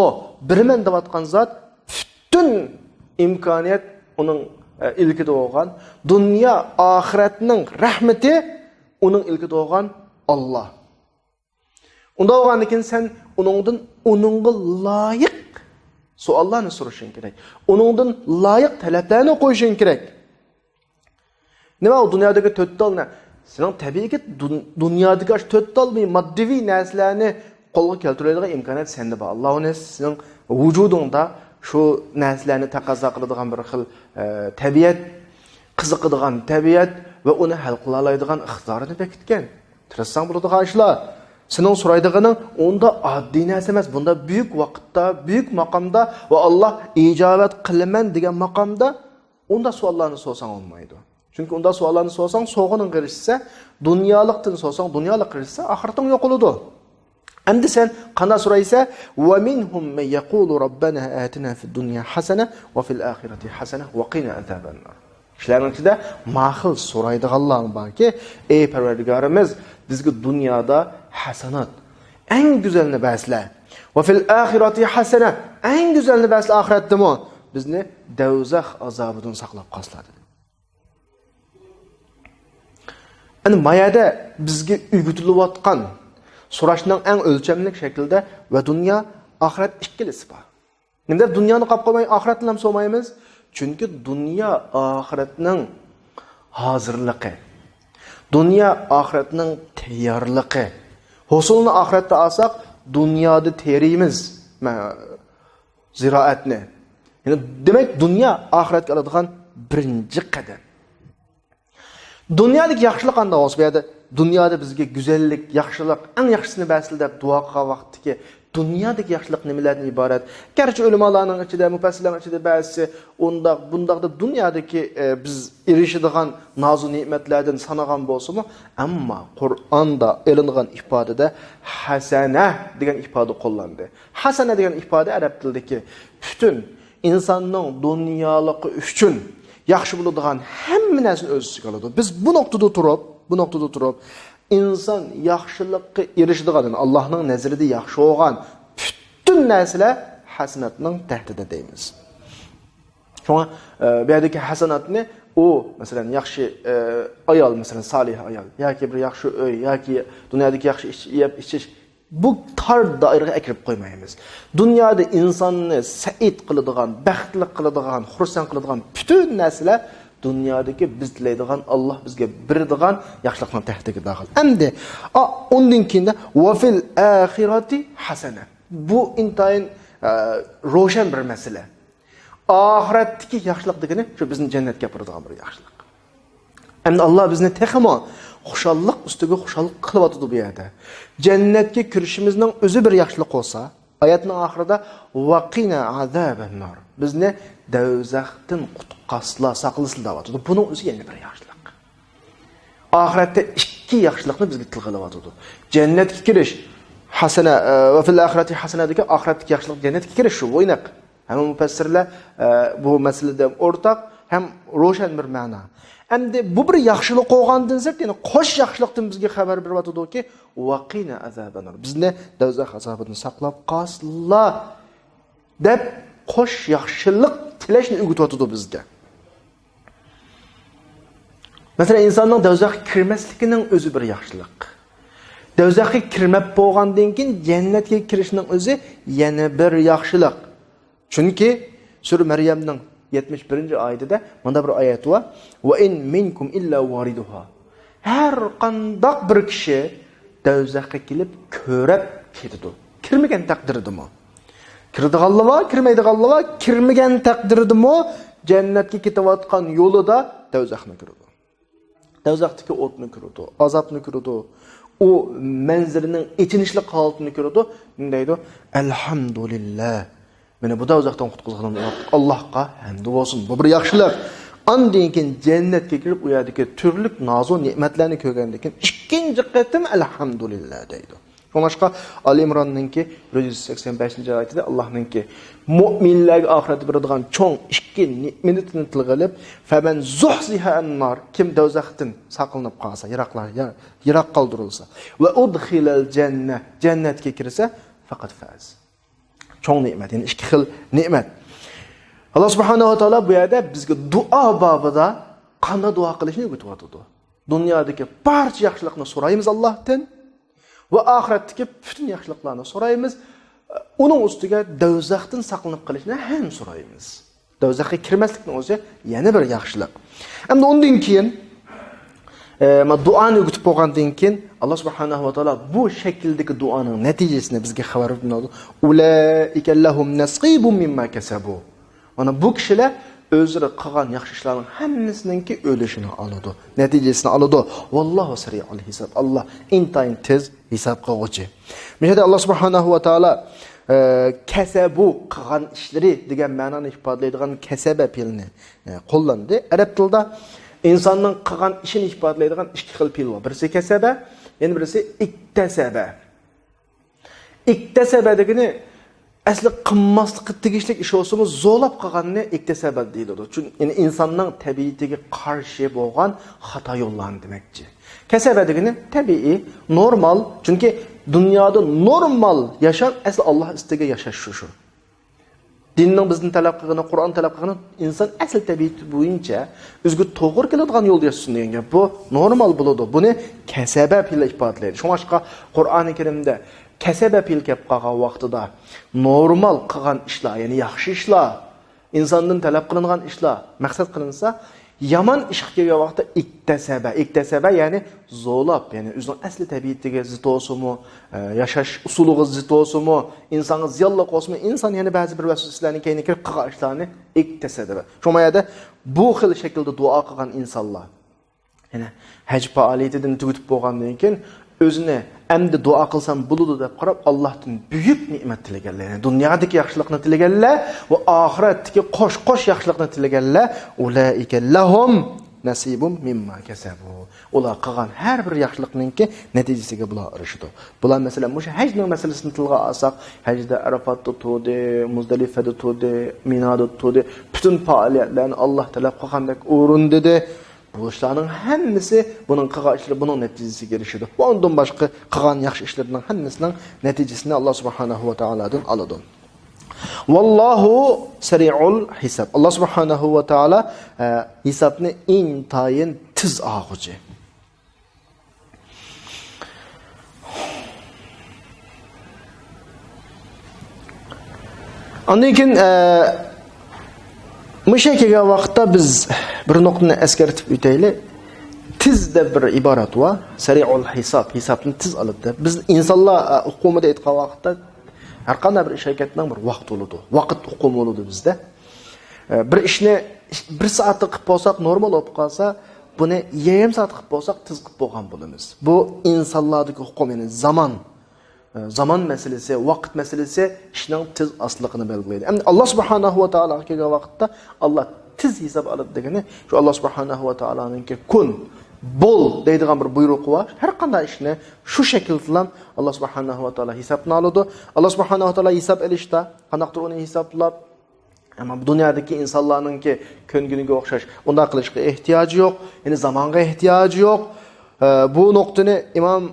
بېرىمەن دەۋاتقان زات پۈتۈن ئىمكانىيەت ئۇنىڭ، ئە، ئىلكىدە بولغان، دۇنيا ئاخىرەتنىڭ رەھمىتى ئۇنىڭ ئىلكىدە بولغان ئاللا. ئۇنداق بولغاندىن كېيىن سەن ئۇنىڭدىن، ئۇنىڭغا لايىق سوئاللارنى سورىشىڭ كېرەك. ئۇنىڭدىن لايىق تەلەپلەرنى قويۇشۇڭ كېرەك. نېمە ئۇ دۇنيادىكى تۆت تال نە-، سېنىڭ تەبىئىيكى دۇن-، دۇنيادىكى ئاشۇ تۆت تال بىر ماددىۋى نەرسىلەرنى قولغا كەلتۈرەلەيدىغان ئىمكانىيەت سەندە بار. ئاللا ئۇنى سېنىڭ ۋۇجۇدۇڭدا شۇ نەرسىلەرنى تەقەززا قىلىدىغان بىر خىل، ئە، تەبىئەت، قىزىقىدىغان تەبىئەت ۋە ئۇنى ھەل قىلالايدىغان ئىقتىدارىنى بېكىتكەن. تىرىشساڭ بولىدىغان ئىشلار. سېنىڭ سورايدىغىنىڭ ئۇنداق ئاددىي نەرسە ئەمەس. بۇنداق بۈيۈك ۋاقىتتا، بۈيۈك ماقامدا ۋە ئاللا ئىجابەت قىلىمەن دېگەن ماقامدا ئۇنداق سوئاللارنى سورىساڭ بولمايدۇ. چۈنكى ئۇنداق سوئاللارنى سورىساڭ، سوغۇنۇڭغا ئېرىشسە، دۇنيالىقتىن سورىساڭ، دۇنيالىققا ئېرىشسە، ئاخىرىتىڭ يوقىلىدۇ. ئەمدى سەن قانداق سورايسەن؟ ومنهم من يقول ربنا آتنا في الدنيا حسنة وفي الآخرة حسنة وقنا عذاب النار. كىشىلەرنىڭ ئىچىدە ماخىل سورايدىغانلار باركى، ئەي پەرۋەردىگارىمىز، بىزگە دۇنيادا ھەسەنات، ئەڭ گۈزەلنى بەرسىلە، وفي الآخرة حسنة، ئەڭ گۈزەلنى بەرسىلە ئاخىرەتتىمۇ، بىزنى دەۋزەخ ئازابىدىن ساقلاپ قالسىلا، دېدى. ئەنە ما يەردە بىزگە ئۆگىتىلىۋاتقان سوراشنىڭ ئەڭ ئۆلچەملىك شەكلىدە ۋە دۇنيا، ئاخىرەت ئىككىلىسى بار. نېمە دەپ دۇنيانى قاپ قويماي، ئاخىرەتنى ھەم سورىمايمىز؟ چۈنكى دۇنيا ئاخىرەتنىڭ ھازىرلىقى. دۇنيا ئاخىرەتنىڭ تەييارلىقى. ھوسۇلنى ئاخىرەتتە ئالساق، دۇنيادا تېرىيمىز مە-، زىرائەتنى. يەنى، دېمەك، دۇنيا ئاخىرەتكە ئالىدىغان بىرىنچى قەدەم. دۇنيادىكى ياخشىلىق قانداق بولسا، بۇ يەردە دۇنيادا بىزگە گۈزەللىك، ياخشىلىق، ئەڭ ياخشىسىنى بەرسىلە دەپ دۇئا قىلغان ۋاقىتتىكى دۇنيادىكى ياخشىلىق نېمىلەردىن ئىبارەت؟ گەرچە ئۆلىمالارنىڭ ئىچىدە، مۇپەسسىرلەرنىڭ ئىچىدە بەزىسى ئۇنداق، بۇنداق دەپ دۇنيادىكى، ئە، بىز ئېرىشىدىغان نازۇ نېمەتلەردىن سانىغان بولسىمۇ، ئەمما قۇرئاندا ئېلىنغان ئىپادىدە ھەسەنە دېگەن ئىپادە قوللاندى. ھەسەنە دېگەن ئىپادە ئەرەب تىلىدىكى پۈتۈن ئىنساننىڭ دۇنيالىقى ئۈچۈن ياخشى بولىدىغان ھەممە نەرسىنى ئۆز ئىچىگە ئالىدۇ. بىز بۇ نۇقتىدا تۇرۇپ، بۇ نۇقتىدا تۇرۇپ، ئىنسان ياخشىلىققا ئېرىشىدىغان، يەنى ئاللاھنىڭ نەزىرىدە ياخشى بولغان پۈتۈن نەرسىلەر ھەسەناتنىڭ تەھتىدە دەيمىز. شۇڭا، ئە، بۇ يەردىكى ھەسەناتنى ئۇ، مەسىلەن، ياخشى، ئە، ئايال، مەسىلەن، سالىھ ئايال ياكى بىر ياخشى ئۆي ياكى دۇنيادىكى ياخشى ئىش، يەپ ئىچىش، بۇ تار دائىرىگە ئەكىرىپ قويمايمىز. دۇنيادا ئىنساننى سەئىد قىلىدىغان، بەختلىك قىلىدىغان، خۇرسەن قىلىدىغان پۈتۈن نەرسىلەر دۇنيادىكى بىز تىلەيدىغان، ئاللاھ بىزگە بېرىدىغان ياخشىلىقنىڭ تەھتىگە داخىل. ئەمدى، ئا، ئۇندىن كېيىندە، وفي الآخرة حسنة. بۇ ئىنتايىن، ئە، روشەن بىر مەسىلە. ئاخىرەتتىكى ياخشىلىق دېگىنى شۇ بىزنى جەننەتكە ئاپىرىدىغان بىر ياخشىلىق. ئەمدى ئاللاھ بىزنى تېخىمۇ خۇشاللىق ئۈستىگە خۇشاللىق قىلىۋاتىدۇ بۇ يەردە. جەننەتكە كىرىشىمىزنىڭ ئۆزى بىر ياخشىلىق بولسا، ئايەتنىڭ ئاخىرىدا، وقنا عذاب النار، بىزنى دەۋزەختىن قۇتقۇزسىلا، ساقلىسىلا دەۋاتىدۇ. بۇنىڭ ئۆزى يەنە بىر ياخشىلىق. ئاخىرەتتە ئىككى ياخشىلىقنى بىزگە تىلغا ئېلىۋاتىدۇ. جەننەتكە كىرىش، ھەسەنە، ئە، وفي الآخرة حسنة دېگەن ئاخىرەتتىكى ياخشىلىق جەننەتكە كىرىش شۇ، بۇ ئېنىق. ھەممە مۇپەسسىرلەر، ئە، بۇ مەسىلىدە ئورتاق ھەم روشەن بىر مەنا. ئەمدى بۇ بىر ياخشىلىق بولغاندىن سىرت، يەنە قوش ياخشىلىقتىن بىزگە خەۋەر بېرىۋاتىدۇكى، وقنا عذاب النار، بىزنى دەۋزەخ ئازابىدىن ساقلاپ قالسىلا. دەپ قوش ياخشىلىق تىلەشنى ئۆگىتىۋاتىدۇ بىزگە. مەسىلەن، ئىنساننىڭ دوزاخقا كىرمەسلىكىنىڭ ئۆزى بىر ياخشىلىق. دوزاخقا كىرمەپ بولغاندىن كېيىن جەننەتكە كىرىشنىڭ ئۆزى يەنە بىر ياخشىلىق. چۈنكى سۈرە مەريەمنىڭ يەتمىش بىرىنچى ئايىتىدە مۇنداق بىر ئايەت بار: «ۋە ئىن مىنكۇم ئىللا ۋارىدۇھا.» ھەر قانداق بىر كىشى دوزاخقا كېلىپ كۆرۈپ كېتىدۇ. كىرمىگەن تەقدىردىمۇ. كىرىدىغانلار بار، كىرمەيدىغانلار بار. كىرمىگەن تەقدىردىمۇ جەننەتكە كېتىۋاتقان يولىدا دوزاخنى كۆرىدۇ. دوزاختىكى ئوتنى كۆرىدۇ، ئازابنى كۆرىدۇ. ئۇ مەنزىرىنىڭ ئېچىنىشلىق ھالىتىنى كۆرىدۇ. نېمە دەيدۇ؟ «ئەلھەمدۇلىللا. مېنى بۇ دوزاختىن قۇتقۇزغان ئاللاھقا ھەمدۇ بولسۇن. بۇ بىر ياخشىلىق.» ئاندىن كېيىن جەننەتكە كىرىپ، ئۇ يەردىكى تۈرلۈك نازۇ نېمەتلەرنى كۆرگەندىن كېيىن ئىككىنچى قېتىم «ئەلھەمدۇلىللا» دەيدۇ. شۇڭلاشقا ئالى ئىمراننىڭكى بىر يۈز سەكسەن بەشىنچى ئايىتىدە ئاللاھنىڭكى مۆمىنلەرگە ئاخىرەتتە بېرىدىغان چوڭ ئىككى نېمىتىنى تىلغا ئېلىپ، «فەمەن زۇھزىھە ئەننار»، كىم دوزاختىن ساقلىنىپ قالسا، يىراقلا-، يا-، يىراق قالدۇرۇلسا، «ۋە ئۇدخىلەل جەننە»، جەننەتكە كىرسە، «فەقەد فاز». چوڭ نېمەت، يەنى ئىككى خىل نېمەت. ئاللا سۇبھانەھۇ ۋە تائالا بۇ يەردە بىزگە دۇئا بابىدا قانداق دۇئا قىلىشنى ئۆگىتىۋاتىدۇ. دۇنيادىكى بارچە ياخشىلىقنى سورايمىز ئاللاھتىن ۋە ئاخىرەتتىكى پۈتۈن ياخشىلىقلارنى سورايمىز. ئۇنىڭ ئۈستىگە دوزاختىن ساقلىنىپ قېلىشنى ھەم سورايمىز. دوزاخقا كىرمەسلىكنىڭ ئۆزى يەنە بىر ياخشىلىق. ئەمدى ئۇندىن كېيىن، ئە، مانا دۇئانى ئۆگىتىپ بولغاندىن كېيىن، ئاللا سۇبھانەھۇ ۋە تائالا بۇ شەكىلدىكى دۇئانىڭ نەتىجىسىنى بىزگە خەۋەر بېرىدۇ. «ئۇلائىكە لەھۇم نەسىبۇم مىمما كەسەبۇ.» مانا بۇ كىشىلەر ئۆزلىرى قىلغان ياخشى ئىشلارنىڭ ھەممىسىنىڭكى ئۈلۈشىنى ئالىدۇ، نەتىجىسىنى ئالىدۇ. ۋاللاھۇ سەرىئۇل ھىساب. ئاللا ئىنتايىن تېز ھېساب قىلغۇچى. مۇشۇ يەردە ئاللا سۇبھانەھۇ ۋە تائالا، ئە، كەسەبۇ قىلغان ئىشلىرى دېگەن مەنانى ئىپادىلەيدىغان كەسەبە پېئىلىنى، ئە، قوللاندى. ئەرەب تىلىدا ئىنساننىڭ قىلغان ئىشىنى ئىپادىلەيدىغان ئىككى خىل پېئىل بار. بىرسى كەسەبە، يەنە بىرسى ئىكتەسەبە. ئىكتەسەبە دېگىنى ئەسلى قىلماسلىققا تېگىشلىك ئىش بولسىمۇ، زورلاپ قىلغاننى ئىكتەسەبە دېيىلىدۇ. چۈن-، يەنى ئىنساننىڭ تەبىئىتىگە قارشى بولغان خاتا يوللارنى دېمەكچى. كەسەبە دېگىنى تەبىئىي، نورمال. چۈنكى دۇنيادا نورمال ياشاش ئەسلى ئاللا ئىستىگەن ياشاش شۇ، شۇ. دىننىڭ بىزدىن تەلەپ قىلغىنى، قۇرئان تەلەپ قىلغىنى، ئىنسان ئەسلى تەبىئىتى بويىچە ئۆزىگە توغرا كېلىدىغان يولدا ياشىسۇن دېگەن گەپ. بۇ نورمال بولىدۇ. بۇنى كەسەبە پېئىل ئىپادىلەيدۇ. شۇڭلاشقا قۇرئانى كەرىمدە كەسەبە پېئىل كەپ قالغان ۋاقتىدا نورمال قىلغان ئىشلار، يەنى ياخشى ئىشلار، ئىنساندىن تەلەپ قىلىنغان ئىشلار مەقسەت قىلىنسا، يامان ئىشقا كەلگەن ۋاقىتتا ئىكتەسەبە، ئىكتەسەبە، يەنى زورلاپ، يەنى ئۆزىنىڭ ئەسلى تەبىئىتىگە زىت بولسىمۇ، ئە، ياشاش ئۇسۇلىغا زىت بولسىمۇ، ئىنسانغا زىيانلىق بولسىمۇ، ئىنسان يەنە بەزى بىر ۋەسۋەسىلەرنىڭ كەينىگە كىرىپ قىلغان ئىشلارنى ئىكتەسەبە. شۇ يەردە بۇ خىل شەكىلدە دۇئا قىلغان ئىنسانلار، يەنى ھەج پائالىيىتىدىن تۈگىتىپ بولغاندىن كېيىن، ئۆزىنى ئەمدى دۇئا قىلسام بولىدۇ دەپ قاراپ، ئاللاھتىن بۈيۈك نېمەت تىلىگەنلەر، يەنى دۇنيادىكى ياخشىلىقنى تىلىگەنلەر ۋە ئاخىرەتتىكى قوش-قوش ياخشىلىقنى تىلىگەنلەر، ئۇلائىكە لەھۇم نەسىبۇم مىمما كەسەبۇ. ئۇلار قىلغان ھەر بىر ياخشىلىقنىڭكى نەتىجىسىگە بۇلار ئېرىشىدۇ. بۇلار، مەسىلەن، مۇشۇ ھەجنىڭ مەسىلىسىنى تىلغا ئالساق، ھەجدە ئەرەپاتتا تۇردى، مۇزدەلىپەدە تۇردى، مىنادا تۇردى. پۈتۈن پائالىيەتلەرنى ئاللا تەلەپ قىلغاندەك ئورۇندىدى. بۇ ئىشلارنىڭ ھەممىسى، بۇنىڭ قىلغان ئىشلىرى بۇنىڭ نەتىجىسىگە ئېرىشىدۇ. ۋە ئۇندىن باشقا قىلغان ياخشى ئىشلىرىنىڭ ھەممىسىنىڭ نەتىجىسىنى ئاللا سۇبھانەھۇ ۋە تائالادىن ئالىدۇ. ۋاللاھۇ سەرىئۇل ھىساب. ئاللا سۇبھانەھۇ ۋە تائالا، ئە، ھېسابنى ئىنتايىن تېز ئالغۇچى. ئاندىن كېيىن، ئە، مۇشۇ كەلگەن ۋاقىتتا بىز بىر نۇقتىنى ئەسكەرتىپ ئۆتەيلى. تېز دەپ بىر ئىبارەت بار. سەرىئۇل ھىساب، ھېسابنى تېز ئالىدۇ دەپ. بىز ئىنسانلار، ئە، ئۇقۇمىدا ئېيتقان ۋاقىتتا ھەر قانداق بىر ئىش ھەرىكەتنىڭ بىر ۋاقتى بولىدۇ. ۋاقىت ئۇقۇمى بولىدۇ بىزدە. ئە، بىر ئىشنى بىر سائەتتە قىلىپ بولساق، نورمال بولۇپ قالسا، بۇنى يېرىم سائەت قىلىپ بولساق، تېز قىلىپ بولغان بولىمىز. بۇ ئىنسانلاردىكى ئۇقۇم، يەنى زامان. زامان مەسىلىسى، ۋاقىت مەسىلىسى ئىشنىڭ تېز ئاسلىقىنى بەلگىلەيدۇ. ئەمدى ئاللا سۇبھانەھۇ ۋە تائالاغا كەلگەن ۋاقىتتا، ئاللا تېز ھېساب ئالىدۇ دېگىنى، شۇ ئاللا سۇبھانەھۇ ۋە تائالانىڭكى كۇن، بول دەيدىغان بىر بۇيرۇقى بار. ھەر قانداق ئىشنى شۇ شەكىلدىلا ئاللا سۇبھانەھۇ ۋە تائالا ھېسابنى ئالىدۇ. ئاللا سۇبھانەھۇ ۋە تائالا ھېساب ئېلىشتا قانداقتۇر ئۇنى ھېسابلاپ، ئەمما بۇ دۇنيادىكى ئىنسانلارنىڭكى كۆنگىنىگە ئوخشاش ئۇنداق قىلىشقا ئېھتىياجى يوق، يەنى زامانغا ئېھتىياجى يوق. ئە، بۇ نۇقتىنى ئىمام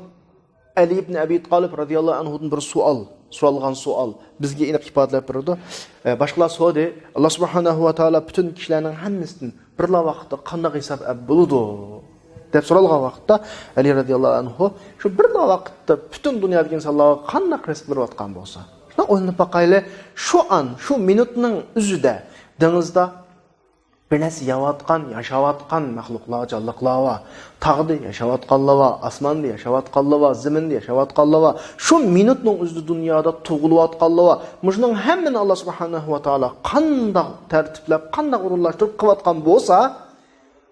ئەلى ئىبن ئەبى تالىپ رەزىياللاھۇ ئەنھۇدىن بىر سوئال سورالغان سوئال بىزگە ئېنىق ئىپادىلەپ بېرىدۇ. ئە، باشقىلار سورىدى، ئاللا سۇبھانەھۇ ۋە تائالا پۈتۈن كىشىلەرنىڭ ھەممىسىدىن بىرلا ۋاقىتتا قانداق ھېساب ئەپ بولىدۇ؟ دەپ سورالغان ۋاقىتتا ئەلى رەزىياللاھۇ ئەنھۇ شۇ بىرلا ۋاقىتتا پۈتۈن دۇنيادىكى ئىنسانلارغا قانداق رىزىق بېرىۋاتقان بولسا، شۇنداق ئويلىنىپ باقايلى، شۇ ئان، شۇ مىنۇتنىڭ ئۆزىدە دېڭىزدا بىر نەرسە يەۋاتقان، ياشاۋاتقان مەخلۇقلار، جانلىقلار بار. تاغدا ياشاۋاتقانلار بار، ئاسماندا ياشاۋاتقانلار بار، زېمىندا ياشاۋاتقانلار بار. شۇ مىنۇتنىڭ ئۆزىدە دۇنيادا تۇغۇلۇۋاتقانلار بار. مۇشۇنىڭ ھەممىنى ئاللا سۇبھانەھۇ ۋە تائالا قانداق تەرتىپلەپ، قانداق ئورۇنلاشتۇرۇپ قىلىۋاتقان بولسا،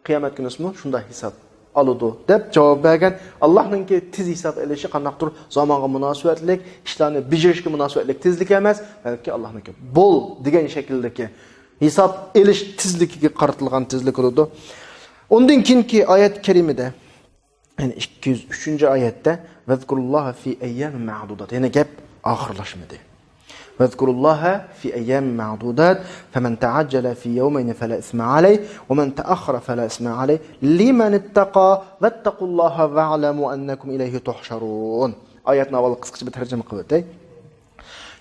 قىيامەت كۈنىسىمۇ شۇنداق ھېساب ئالىدۇ، دەپ جاۋاب بەرگەن. ئاللانىڭكى تېز ھېساب ئېلىشى قانداقتۇر زامانغا مۇناسىۋەتلىك، ئىشلارنى بېجىرىشكە مۇناسىۋەتلىك تېزلىك ئەمەس، بەلكى ئاللانىڭكى بول دېگەن شەكىلدىكى ھېساب ئېلىش تېزلىكىگە قارىتىلغان تېزلىك بولىدۇ. ئۇندىن كېيىنكى ئايەت كەرىمىدە، يەنى ئىككى يۈز ئۈچىنچى ئايەتتە، ۋەزكۇرۇللاھە فى ئەييامىن مەئدۇدات. يەنە گەپ ئاخىرلاشمىدى. ۋەزكۇرۇللاھە فى ئەييامىن مەئدۇدات، فەمەن تەئەججەلە فى يەۋمەينى فەلا ئىسمە ئەلەيھ، ۋەمەن تەئەخخەرە فەلا ئىسمە ئەلەيھ، لىمەن ئىتتەقا، ۋەتتەقۇللاھە ۋەئلەمۇ ئەننەكۇم ئىلەيھى تۇھشەرۇن. ئايەتنى ئاۋۋال قىسقىچە بىر تەرجىمە قىلىۋېتەي.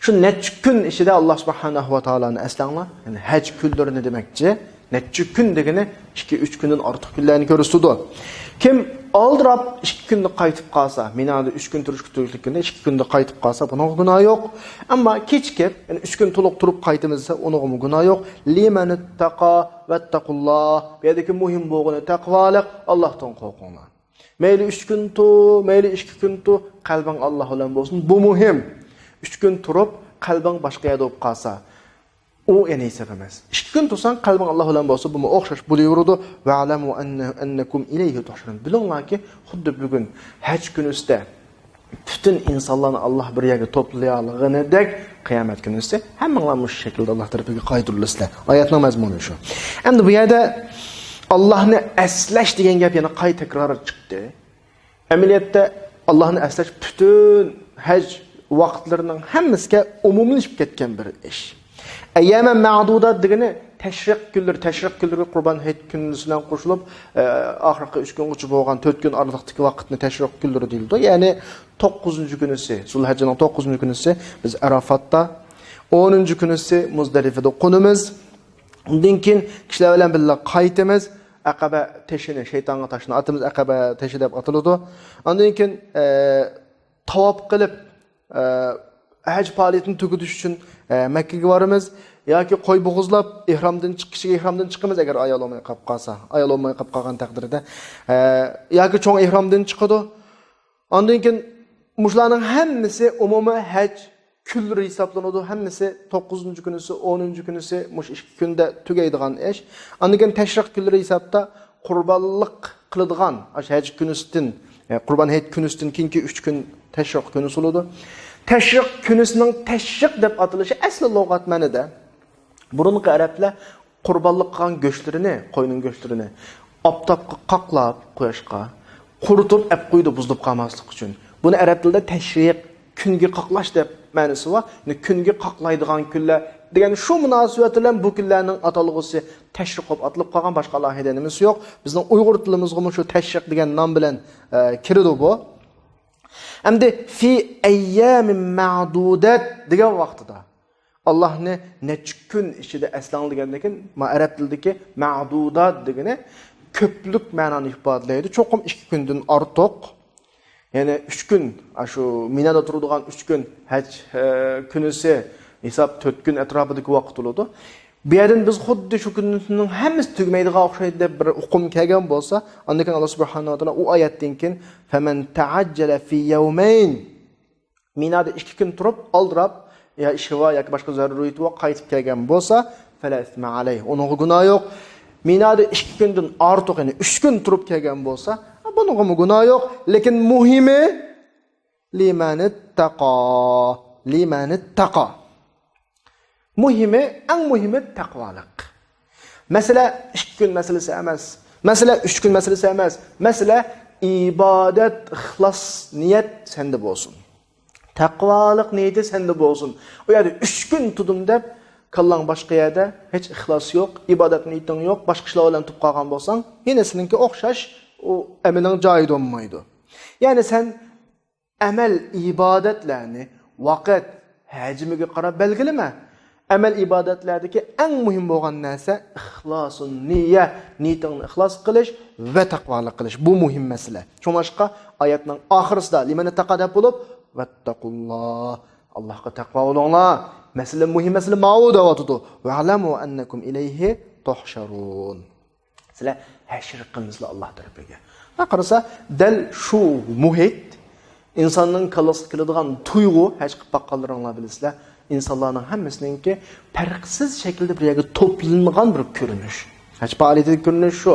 شۇ نەچچە كۈن ئىچىدە ئاللا سۇبھانەھۇ ۋە تائالانى ئەسلەڭلار. يەنى ھەج كۈنلىرىنى دېمەكچى. نەچچە كۈن دېگىنى ئىككى، ئۈچ كۈندىن ئارتۇق كۈنلەرنى كۆرسىتىدۇ. كىم ئالدىراپ ئىككى كۈندە قايتىپ قالسا، مىنادا ئۈچ كۈن تۇرۇشقا تېگىشلىك كۈندە ئىككى كۈندە قايتىپ قالسا، بۇنىڭغا گۇناھ يوق. ئەمما كېچىكىپ، يەنى ئۈچ كۈن تولۇق تۇرۇپ قايتىمىز دېسە، ئۇنىڭغىمۇ گۇناھ يوق. لىمەن ئىتتەقا ۋەتتەقۇللاھ. بۇ يەردىكى مۇھىم بولغىنى تەقۋالىق، ئاللاھتىن قورقۇڭلار. مەيلى ئۈچ كۈن تۇر، مەيلى ئىككى كۈن تۇر، قەلبىڭ ئاللا بىلەن بولسۇن. بۇ مۇھىم. ئۈچ كۈن تۇرۇپ، قەلبىڭ باشقا يەردە بولۇپ قالسا، ئۇ يەنە ھېساب ئەمەس. ئىككى كۈن تۇرساڭ، قەلبىڭ ئاللا بىلەن بولسا، بۇمۇ ئوخشاش بولۇۋېرىدۇ. ۋەئلەمۇ ئەننە-، ئەننەكۇم ئىلەيھى تۇھشەرۇن. بىلىڭلاركى، خۇددى بۈگۈن ھەج كۈنى ئۈستىدە پۈتۈن ئىنسانلارنى ئاللا بىر يەرگە توپلىيالىغىنىدەك، قىيامەت كۈنىسى ھەممىڭلار مۇشۇ شەكىلدە ئاللا تەرىپىگە قايتۇرۇلىسىلەر. ئايەتنىڭ مەزمۇنى شۇ. ئەمدى بۇ يەردە ئاللانى ئەسلەش دېگەن گەپ يەنە قايتا تەكرار چىقتى. ئەمەلىيەتتە ئاللانى ئەسلەش پۈتۈن ھەج ۋاقىتلىرىنىڭ ھەممىسىگە ئومۇملىشىپ كەتكەن بىر ئىش. ئەييامەن مەئدۇدات دېگىنى تەشرىق كۈنلىرى، تەشرىق كۈنلىرى قۇربان ھېيت كۈنىسى بىلەن قوشۇلۇپ، ئە، ئاخىرقى ئۈچ كۈنگىچە بولغان تۆت كۈن ئارىلىقتىكى ۋاقىتنى تەشرىق كۈنلىرى دېيىلىدۇ. يەنى توققۇزىنچى كۈنىسى، زۇلھەججىنىڭ توققۇزىنچى كۈنىسى بىز ئەرافاتتا، ئونىنچى كۈنىسى مۇزدەلىفىدە قونىمىز. ئۇندىن كېيىن كىشىلەر بىلەن بىللە قايتىمىز. ئەقەبە تېشىنى، شەيتانغا تاشنى ئاتىمىز، ئەقەبە تېشى دەپ ئاتىلىدۇ. ئاندىن كېيىن، ئە، تاۋاپ قىلىپ، ئە، ھەج پائالىيىتىنى تۈگىتىش ئۈچۈن، ئە، مەككىگە بارىمىز. ياكى قوي بوغۇزلاپ، ئېھرامدىن چىق-، كىچىك ئېھرامدىن چىقىمىز، ئەگەر ئايال بولماي قاپ قالسا. ئايال بولماي قاپ قالغان تەقدىردە. ئە، ياكى چوڭ ئېھرامدىن چىقىدۇ. ئاندىن كېيىن مۇشۇلارنىڭ ھەممىسى ئومۇمىي ھەج كۈنلىرى ھېسابلىنىدۇ. ھەممىسى توققۇزىنچى كۈنىسى، ئونىنچى كۈنىسى مۇشۇ ئىككى كۈندە تۈگەيدىغان ئىش. ئاندىن كېيىن تەشرىق كۈنلىرى ھېسابتا قۇربانلىق قىلىدىغان، ئاشۇ ھەج كۈنىسىدىن، ئە، قۇربان ھېيت كۈنىسىدىن كېيىنكى ئۈچ كۈن تەشرىق كۈنىسى بولىدۇ. تەشرىق كۈنىسىنىڭ تەشرىق دەپ ئاتىلىشى ئەسلى لۇغەت مەنىدە بۇرۇنقى ئەرەبلەر قۇربانلىق قىلغان گۆشلىرىنى، قوينىڭ گۆشلىرىنى ئاپتاپقا قاقلاپ، قۇياشقا قۇرۇتۇپ ئەپ قويىدۇ، بۇزۇلۇپ قالماسلىق ئۈچۈن. بۇنى ئەرەب تىلىدا تەشرىق، كۈنگە قاقلاش دەپ مەنىسى بار. يەنى كۈنگە قاقلايدىغان كۈنلەر دېگەن شۇ مۇناسىۋەت بىلەن بۇ كۈنلەرنىڭ ئاتالغۇسى تەشرىق بولۇپ ئاتىلىپ قالغان، باشقا ئالاھىدە نېمىسى يوق. بىزنىڭ ئۇيغۇر تىلىمىزغىمۇ شۇ تەشرىق دېگەن نام بىلەن، ئە، كىرىدۇ بۇ. ئەمدى فى ئەييامىن مەئدۇدات دېگەن ۋاقتىدا ئاللاھنى نەچچە كۈن ئىچىدە ئەسلەڭ دېگەندىن كېيىن، ما ئەرەب تىلىدىكى مەئدۇدات دېگىنى كۆپلۈك مەنانى ئىپادىلەيدۇ. چوقۇم ئىككى كۈندىن ئارتۇق. يەنى ئۈچ كۈن، ئاشۇ مىنادا تۇرىدىغان ئۈچ كۈن ھەج، ئە، كۈنىسى ھېساب تۆت كۈن ئەتراپىدىكى ۋاقىت بولىدۇ. بۇ يەردىن بىز خۇددى شۇ كۈننىڭ ھەممىسى تۈگىمەيدىغان ئوخشايدۇ دەپ بىر ئۇقۇم كەلگەن بولسا، ئاندىن كېيىن ئاللا سۇبھانەھۇ ۋە تائالا ئۇ ئايەتتىن كېيىن، فەمەن تەئەججەلە فى يەۋمەين، مىنادا ئىككى كۈن تۇرۇپ، ئالدىراپ، يا ئىشى بار ياكى باشقا زەرۇرىيىتى بار، قايتىپ كەلگەن بولسا، فەلا ئىسمە ئەلەيھ، ئۇنىڭغا گۇناھ يوق. مىنادا ئىككى كۈندىن ئارتۇق، يەنى ئۈچ كۈن تۇرۇپ كەلگەن بولسا، بۇنىڭغىمۇ گۇناھ يوق. لېكىن مۇھىمى، لىمەنىتتەقا، لىمەنىتتەقا. مۇھىمى، ئەڭ مۇھىمى تەقۋالىق. مەسىلە ئىككى كۈن مەسىلىسى ئەمەس. مەسىلە ئۈچ كۈن مەسىلىسى ئەمەس. مەسىلە ئىبادەت، ئىخلاس، نىيەت سەندە بولسۇن. تەقۋالىق نىيىتى سەندە بولسۇن. ئۇ يەردە ئۈچ كۈن تۇردۇم دەپ، كاللاڭ باشقا يەردە، ھېچ ئىخلاس يوق، ئىبادەت نىيىتىڭ يوق، باشقا ئىشلار بىلەن تۇرۇپ قالغان بولساڭ، يەنە سېنىڭكى ئوخشاش، ئۇ ئەمىلىڭ جايىدا بولمايدۇ. يەنى سەن ئەمەل، ئىبادەتلەرنى، ۋاقىت، ھەجمىگە قاراپ بەلگىلىمە. ئەمەل ئىبادەتلەردىكى ئەڭ مۇھىم بولغان نەرسە ئىخلاسۇن نىيە، نىيىتىڭنى ئىخلاس قىلىش ۋە تەقۋالىق قىلىش. بۇ مۇھىم مەسىلە. شۇڭلاشقا ئايەتنىڭ ئاخىرىسىدا لىمەن تەقۋا دەپ بولۇپ، ۋەتتەقۇللا، ئاللاھقا تەقۋا بولۇڭلار. مەسىلە، مۇھىم مەسىلە ماۋۇ دەۋاتىدۇ. ۋەلەمۇ ئەننەكۇم ئىلەيھى تۇھشەرۇن. سىلەر ھەشر قىلىنىسىلەر ئاللاھ تەرىپىگە. ھە، قارىسا، دەل شۇ مۇھىت، ئىنساننىڭ كاللىسىغا كېلىدىغان تۇيغۇ، ھەج قىلىپ باققانلىرىڭلار بىلىسىلەر، ئىنسانلارنىڭ ھەممىسىنىڭكى پەرقسىز شەكىلدە بىر يەرگە توپلانغان بىر كۆرۈنۈش. ھەج پائالىيىتىدىكى كۆرۈنۈش شۇ.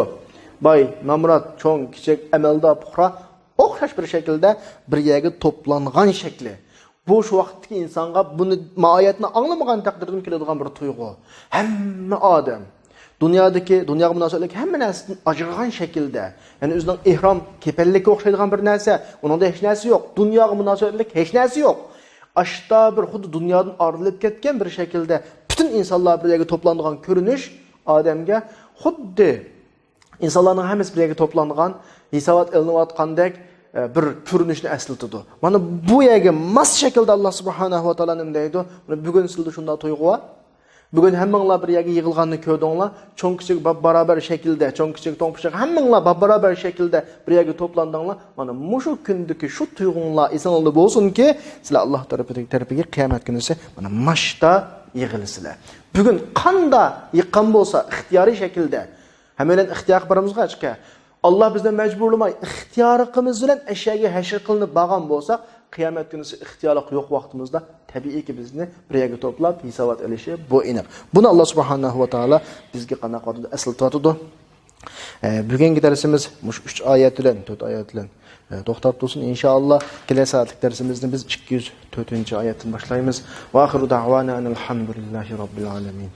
باي، نامرات، چوڭ، كىچىك، ئەمەلدار، پۇقرا، ئوخشاش بىر شەكىلدە بىر يەرگە توپلانغان شەكلى. بۇ شۇ ۋاقىتتىكى ئىنسانغا بۇنى، ماۋۇ ئايەتنى ئاڭلىمىغان تەقدىردىمۇ كېلىدىغان بىر تۇيغۇ. ھەممە ئادەم دۇنيادىكى، دۇنياغا مۇناسىۋەتلىك ھەممە نەرسىدىن ئاجرىغان شەكىلدە، يەنى ئۆزىنىڭ ئېھرام كېپەنلىككە ئوخشايدىغان بىر نەرسە، ئۇنىڭدا ھېچ نەرسە يوق، دۇنياغا مۇناسىۋەتلىك ھېچ نەرسە يوق. ئاشتا بىر خۇددى دۇنيادىن ئايرىلىپ كەتكەن بىر شەكىلدە پۈتۈن ئىنسانلار بىر يەرگە توپلانغان كۆرۈنۈش ئادەمگە خۇددى ئىنسانلارنىڭ ھەممىسى بىر يەرگە توپلانغان، ھېسابات ئېلىنىۋاتقاندەك، ئە، بىر كۆرۈنۈشنى ئەسلىتىدۇ. مانا بۇ يەرگە ماس شەكىلدە ئاللا سۇبھانەھۇ ۋە تائالا نېمە دەيدۇ؟ مانا بۈگۈن سىلەردە شۇنداق تۇيغۇ بار. بۈگۈن ھەممىڭلار بىر يەرگە يىغىلغاننى كۆردۈڭلار. چوڭ كىچىك باپ-بارابەر شەكىلدە، چوڭ كىچىك توڭ پىچىق ھەممىڭلار باپ-بارابەر شەكىلدە بىر يەرگە توپلاندىڭلار. مانا مۇشۇ كۈندىكى شۇ تۇيغۇڭلار ئېسىڭلاردا بولسۇنكى، سىلەر ئاللا تەرىپىدىكى، تەرىپىگە قىيامەت كۈنىسى مانا ماشتا يىغىلىسىلەر. بۈگۈن قاندا يىغقان بولسا ئىختىيارىي شەكىلدە، ھەممەيلەن ئىختىيارغا بارىمىزغۇ ھەجگە. ئاللا بىزنى مەجبۇرلىماي، ئىختىيارلىقىمىز بىلەن ئەشەگە ھەشر قىلىنىپ بارغان بولساق، قىيامەت كۈنىسى ئىختىيارلىق يوق ۋاقتىمىزدا تەبىئىيكى بىزنى بىر يەرگە توپلاپ ھېسابات ئېلىشى بۇ ئېنىق. بۇنى ئاللا سۇبھانەھۇ ۋە تائالا بىزگە قانداق ۋاقىتتا ئەسلىتىۋاتىدۇ. ئە، بۈگۈنكى دەرسىمىز مۇشۇ ئۈچ ئايەت بىلەن، تۆت ئايەت بىلەن، ئە، توختاپ تۇرسۇن. ئىنشائاللا، كېلەر سائەتلىك دەرسىمىزنى بىز ئىككى يۈز تۆتىنچى ئايەتتىن باشلايمىز. ۋە ئاخىرۇ دەئۋانا ئەنىل ھەمدۇلىللاھى رەببىل ئالەمىن.